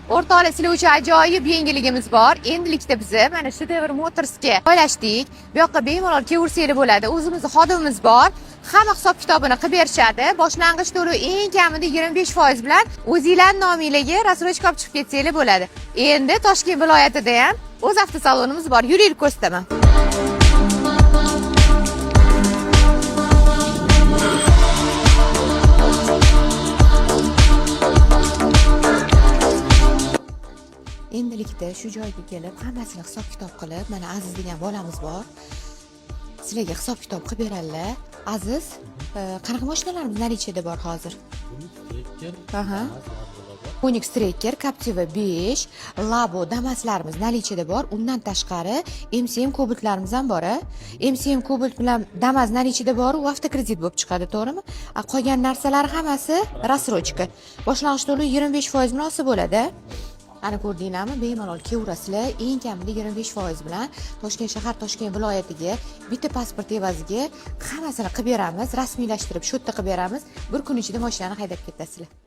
O'rtoqlar, sizlar uchun ajoyib yengilligimiz bor. Endilikda bizni mana Shedevr Motorsga joylashdik. Bu yoqqa bemalol kelaversanglar bo'ladi. O'zimizni xodimimiz bor. Hamma hisob kitobini qilib berishadi. Boshlang'ich to'lov eng kamida 25% bilan o'zinglar nominglarga рассрочка olib chiqib ketsanglar bo'ladi. Endi Toshkent viloyatida ham o'z avtosalonimiz bor. Yuringlar, ko'rsataman. Endilikda shu joyga kelib, hammasini hisob kitob qilib, mana Aziz degan bolamiz bor. Sizlarga hisob kitob qilib beradilar. Aziz, qanaqa mashinalarimiz наличие da bor hozir? Aha. Phoenix Tracker, Captiva 5, Labo, Damaslarimiz наличие da bor. Undan tashqari MCM Cobaltlarimiz ham bor, a? MCM Cobalt bilan Damas наличие da bor, u avtokredit bo'lib chiqadi, to'g'rimi? A qolgan narsalar hammasi рассрочка. Boshlang'ich to'lov 25% bilan olsa bo'ladi. Ana ko'rdinglarmi, bemalol kelaverasizlar. Eng kamida 25% bilan Toshkent shahar, Toshkent viloyatiga bitta pasport evaziga hammasini qilib beramiz, rasmiylashtirib shu yerda qilib beramiz. Bir kun ichida mashinani haydab ketasizlar.